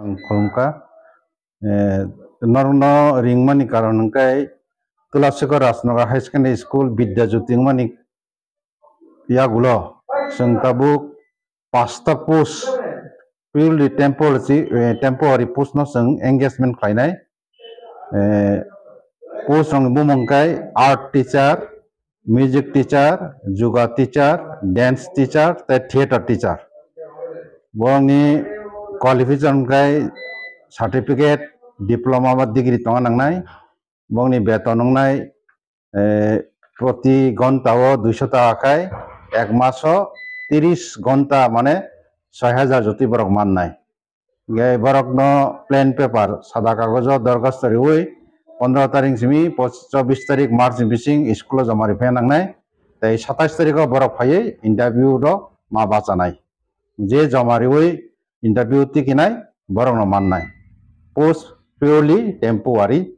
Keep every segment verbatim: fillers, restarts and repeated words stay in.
Ang khulumkha. Eh, norokno ringmani karon hwnkhe Tulashikhor Rajnagar High Secondary School Bidya Jyoti wngmani yagulo chwng tabuk pasta post purely temporary, eh, temporary post no chwng engagement khlainai. Eh, post rokni bumung khe art teacher, music teacher, yoga teacher, dance teacher, tei theater teacher. Borokni qualification khe certificate, diploma ba degree tongna nangnai. Borokni beton wngnai, eh, proti gonta o duiso taka khai, ek maso tiris gonta, mane soi hajar jotoi borok mannai. Hingke borokno plain paper, sada kagojo dorkhasto riui pondro tarik simi pos-, chobbish tarik March ni bising school o joma riphai nangnai. Tei satais tariko borok phaiwi interview rok ma bachanai. Je joma riui interview tikinai borokno mannai. Post purely temporary,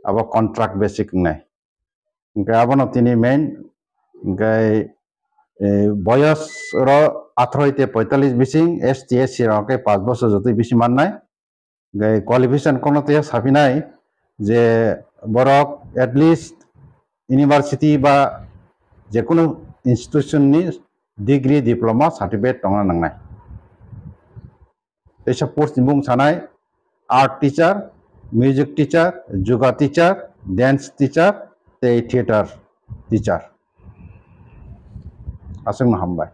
abo contract basic wngnai. Hingke abono tini main, hingke, eh, boyos ro atharo tei poitalis bising, S T, S C rok khe paanch bosor jotoi bisi mannai. Hingke qualification kono tei saphinai je borok at least university ba jekunu institution ni degree, diploma, certificate tongna nangnai. Teisa post ni bung sanai art teacher, music teacher, yoga teacher, dance teacher, tei theater teacher. Aswkno hambai.